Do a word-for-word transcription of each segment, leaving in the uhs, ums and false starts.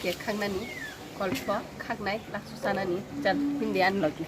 Khaknani, kolpo, khaknai, laksu chanani, chal, hindi ani logi.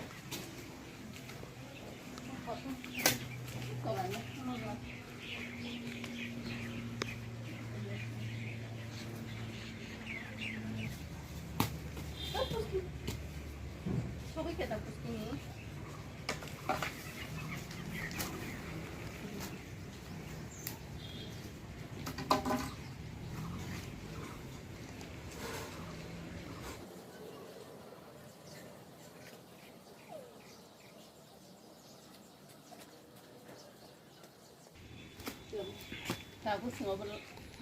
Tabuk swngo bono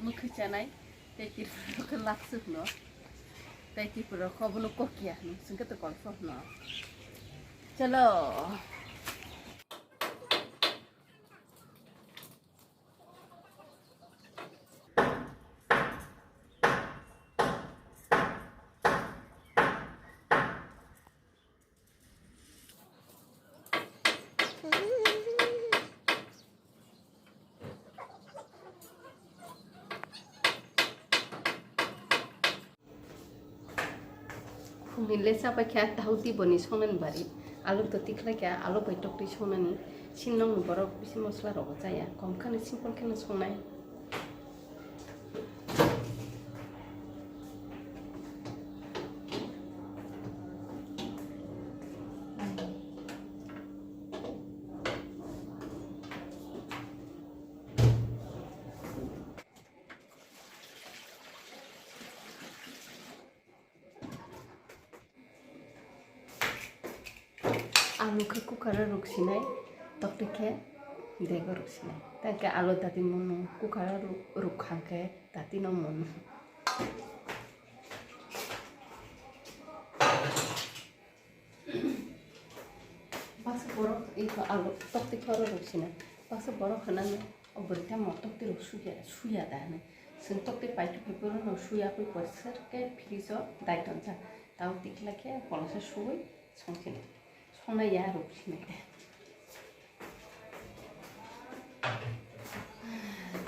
mwkhwi chanai, tei Tripura rok khe laksu hwno, tei Tripura rok khe obono kokia hwno, chwng khe to kolpo hwno. Chalo. Khumui le chapai kha, tauti boni songnani bari. Alu to tikhlai kha, alu bai toktwi songnani. Sinong borok bisi mosla rok chaya, kom khani simple kheno songnai. Alu khe cooker o ruksinai, tokti khe dego ruksinai. Tei khe alu dati munu cooker o ruk-, rukha khe dati no munu. Baksa borok iko alu tokti khoro rok sina. Baksa borok hwnano o bwrwi tamo tokti rok suya, suya da hwnwi. Chwng tokti paithak phai phuru no suya pui porsor khe fridge o dai tonjak. Tamo tikla khe bolongsa suwi songchini. Songnai ya rok sinai de.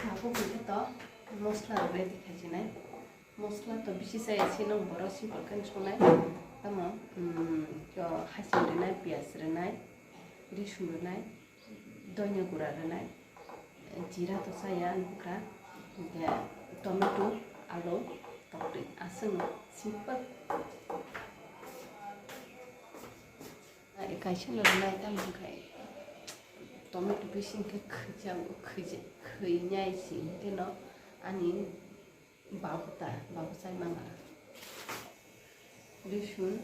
Tabuk hwnkhe to mosla rok ready khai sinai. Mosla to bisi chaya se nong borok simple khe songnai. Tamo, mm, to hasing rwnai, piyaj rwnai, risum rwnai, donya gura rwnai, jira to chaya ani bwkha, hwnkhe tomato, alu, tokti aswk simple. Kaisa no rwnai tamo hwnkhe tomato bising khe khwja-, khwja-, khwinai se hwnkhe no ani Babuta, babu chai mangala. Risun,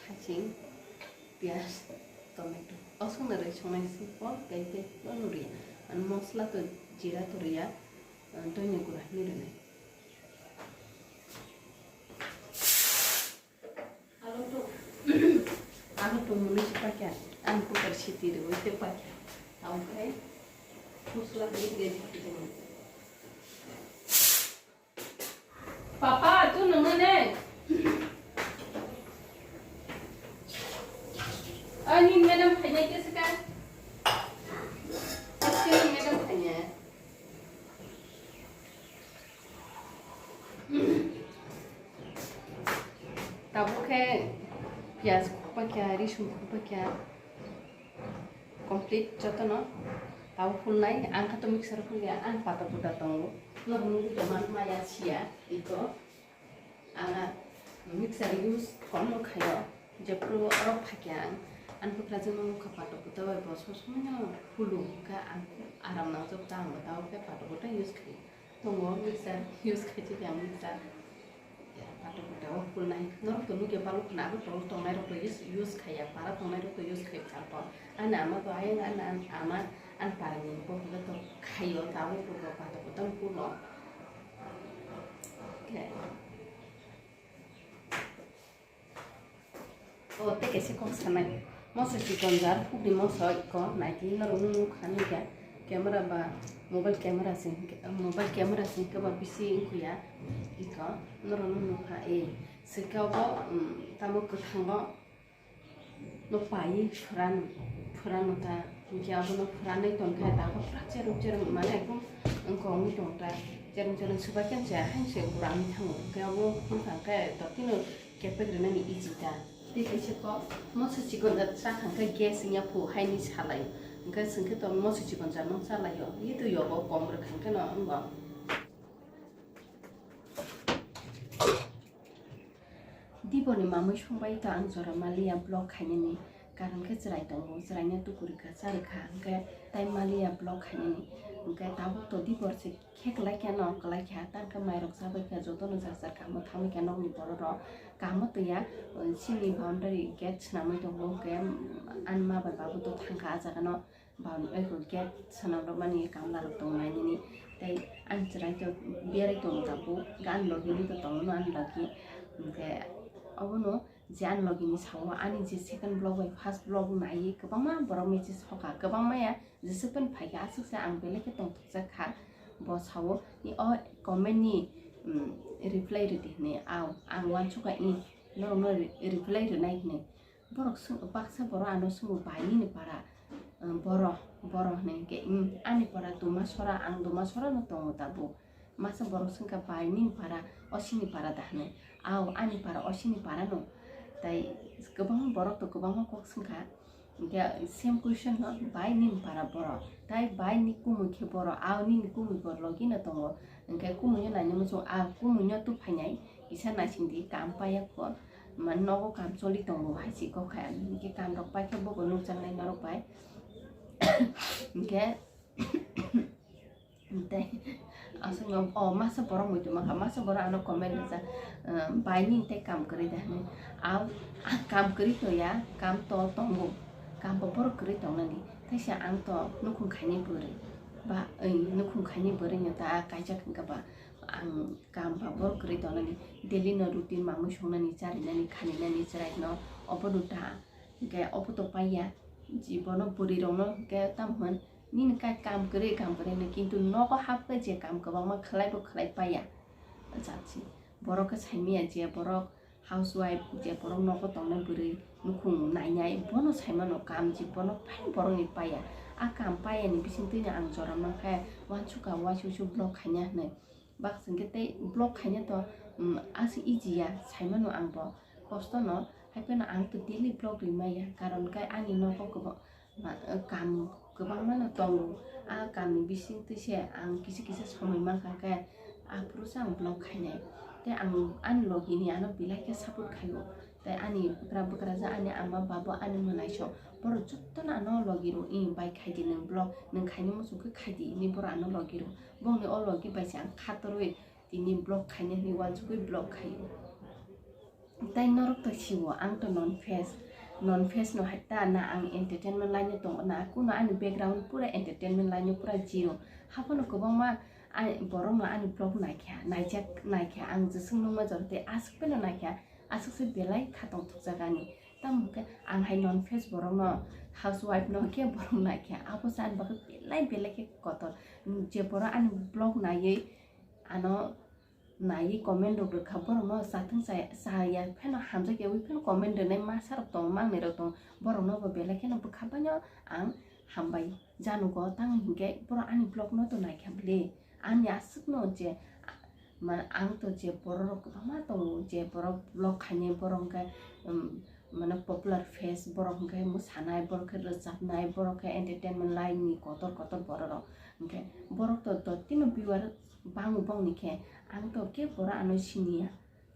haching, piyaj, tomato. Osokno rwi songnai simple, tei tei no nuriya. Ani mosla to jira to riya, donya gura hinwi rwnai. Alu to, alu to mwnwi se pakya, ani cooker siti rwi se pakya. Omohai mosla rwi ready khe tongwi. Papa, tu nungmane. Ani madam khainai ke sika. Aske madam khainai. Tabuk khe piyaj khukpakya, risum khukpakya, complete jotono tabuk phulnai. Ang khe to mixer phulya, ang pata buta tongo. Norok nugwi tongma maya siya, iko. Ang mixer use kom no khaio, jephru oro phakya ang, ani bwkrajwkno nukha pata buta bai bo sob somoino phulu, hwnkhe ang aram nangjak ta, ang bo tabuk khe pata buta use khaio. Tongo mixer, use khai chikha ang mixer. Patok patok o phulnai. Norok to nukya balok khna, abo tong tongnai rok to use, use khaiya, para tongnai rok to use khai chalpang. Ani ama to ayang, ani ama, ani parani bo hwnkhe to khaio, tabuk bo patok patok phulo. Okay. O, tei kaisa kok sanai. Moso chikon jar, hukni moso iko, naidi norok nung nukha nukya. Camera ba, mobile camera se, mobile camera se hwnkhe ba bisi wngkhuya. Iko, norok nung nukha, e, swkha bo, um, tamo kwthango, no paiwi phwran, phwrano ta, hwnkhe abono phwranwi tongkha, tabuk pura cheruk cheruk, mane ekdom wngkha wngwi tongkha. Chereng chereng subai khe se hain se ura wngwi thango. Hwnkhe obo wngkha khe totino kepek rwnani easy ta. Tei kaisa kok moso chikon da cha hwnkhe gas wngya phu haini salai. Hwnkhe chwng khe to moso chikon cha nung chalaio. Ye to yogo kom rwkha hwnkhe no wngbo. Diboni mamui songbai to ang jora maliya vlog khainani, karon khe chwrai tongo, chwraino tukurikha, charikha, hwnkhe tai maliya vlog khainani, hwnkhe tabuk to dibor se khe kwlai khe no kwlai kha, tang khe mairok chabai kha, jotono jar jar kamo thangwi kha nokni borok rok, kamo twiya, chini boundary gate swnamwi tongo, hwnkhe ani ma bai babu to thangkha ah jagano. Bang eko gate swnamrokmani kamlarok tongnai nini. Tei ani chwrai to berai tongo tabuk, ani logi ni to tongo no ani logi. Hwnkhe obono je ani logi ni sao ani je second vlog bai first vlog naiwi kwbangma borok message hoka, kwbangma ya jeswk phano phaikha, aswk se ang belai khe tongthokjak kha. Bo sao ni o comment ni, um, reply rwdi hwnwi, ao ang uansukha i norokno re-, reply rwnai hwnwi. Borok swng-, baksa borok ano swngo, "Bai, nini para, um, boro, boro?" hwnwi hwnkhe, "Um, ani para Dumasora, ang Dumasora no tongo tabuk." Masa borok swngkha, "Bai, nini para osini para da?" hwnwi. "Ao, ani para osini para no." Tai kwbangma borok to kwbangma kok swngkha. Hwnkhe same question no, "Bai, nini para boro?" Tai, "Bai, ni kumui khe boro, ao nini kumui bo logi no tongo." Hwnkhe kumui no naina muchung, a kumui no tubuphainai kisa naisingdi, kam paiya kho. Man nogo kam choli tongo hai si kok kha, hwnkhe kam rok paikhe bobo nukjaknai norok bai. Hwnkhe tei aswkno o masa borok muitu mankha, masa borok ano comment rijak, "Bai, nini tei kam kwrwi da?" hwnwi. Ao, ang kam kwrwi to ya, kam to tongo, kam bo borok kwrwi tongnani, teisa ang to nukhung khainai bwrwi ba, oi, nukhung khainai bwrwi no ta kaijak hwnkha ba. Ang kam ba borok kwrwi tongnani, daily no routine mamui songnani, charinani, khaninani chwraino obono ta. Hwnkhe obo to paiya, jibono bwrwi rokno hwnkhe tamo hwn, nini kai kam kwrwi, kam kwrwi hwnwi, kintu nogo hapkhe je kam kwbangma khlai bo khlai paiya. Jatsi borok khe saimanya je borok housewife, je borok nogo tongnai bwrwi nukhung nainai, bono saimano kam je bono phai borokni paiya. A kam paiyani bisingtwino ang jora mankhe uansukha, uaisuisu vlog khaina hwnwi. Baksa hwnkhe tei vlog khaina to, um, aswk easy ya, saimano ang bo kosto no, hai phano ang to daily vlog rimaya, karon khe ani nogo kwbang, ma, kam kwbangma no tongo. A kamni bisingtwi se ang kisa kisa somoi mankha khe aphuru se ang vlog khainai. Tei ang ani logi ni ano belai khe support khaio. Tei ani bwkra bwkrajak, ani ama baba, ani mwnaisong, borok jotono ano logi rwo, "Ih, bai khaidi nwng vlog, nwng khaina muchung khe khaidi," hinwi borok ano logi rwo. Bongni o logi bai se ang khatorwi tini vlog khaina hinwi uansukwi vlog khaio. Tei norok to siwo, ang to non face, non face no hai ta na ang entertainment line o tongo na, kuno ani background pura entertainment line o pura zero. Haphano kwbangma ai borok no ani vlog naikha, naijak naikha, ang jeswk nungma jora tei aswk phano naikha, aswk se belai kha tongthokjak ani. Tamo khe ang hai non face borok no, housewife no khe borok naikha, abo se ani bagwi belai belai khe kotor. Je borok ani vlog naiwi ano naiwi comment rok rwkha, borokno chathwng chaya pheno hamjakya wi pheno comment rwnai masa rok tongo, mangnai rok tongo, borokno bo belai kheno bwkha baino ang hambai janugo, tamo hinkhe borok ani vlog no to naikha bwle, ani aswkno je, ma, ang to je borok rok kwbangma tongo, je borok vlog khainai borok hinkhe, um, mane popular face, borok hinkhe mwsanai, borok khe rwchapnai, borok khe entertainment line ni kotor kotor borok rok, hinkhe borok to dotino viewer bango bongni khe, ang to kebo oro ano siniya,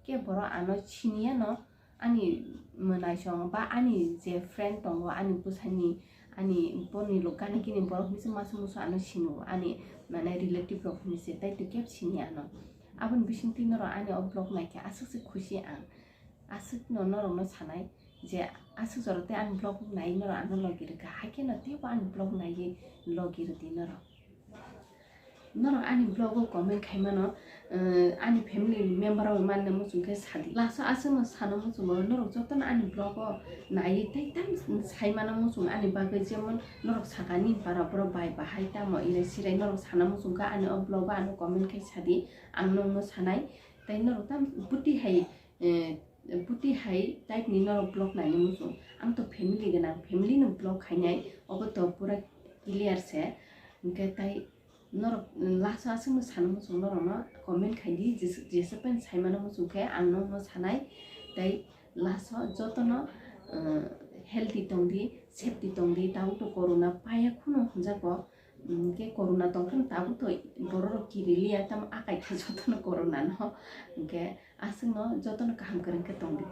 kebo oro ano siniya no, ani mwnaisong ba ani je friend tongo, ani bwsani, ani boni lok gana gini borok hinwi se masa musu ano sino, ani mane relative rok hinwi se, tai to kebo siniya ano. Aboni bisingtwi norok ani o vlog naikhe aswk se khusi ang, aswk no norok no sanai je aswk jora tei ani vlog nai norok ano logi rwkha, haikhe no teibo ani vlog naiwi logi rwdi norok. Norok ani vlog o comment khaimano, eh, ani family member rok manna muchung khe sadi. Last o aswkno sana muchungo, norok jotono ani vlog o naiwi tei tamo saimano muchung ani bagwi, jemon norok saka nini para borok bai bahai tamo ilai sirai, norok sana muchung kha ani o vlog o ano comment khai sadi, ang nokno sanai. Tei norok tamo bwtwi hai, eh, bwtwi hai type ni norok vlog naina muchung. Ang to family gwnang, family no vlog khainai, obo to pura clear se. Hinkhe tai Norok, mm, last o aswkno sana muchung norokno comment khaidi, jes-, jesa pen saimano muchung khe ang nokno sanai. Tei last o jotono, uh, healthy tongdi, safety tongdi, tabuk to corona paya khunu hwnjago. Mm, khe corona tongkhe tabuk to borok rok kiriliya, tamo akai kha jotono corona no. Hwnkhe aswkno jotono kaham kwrwng khe tongdi.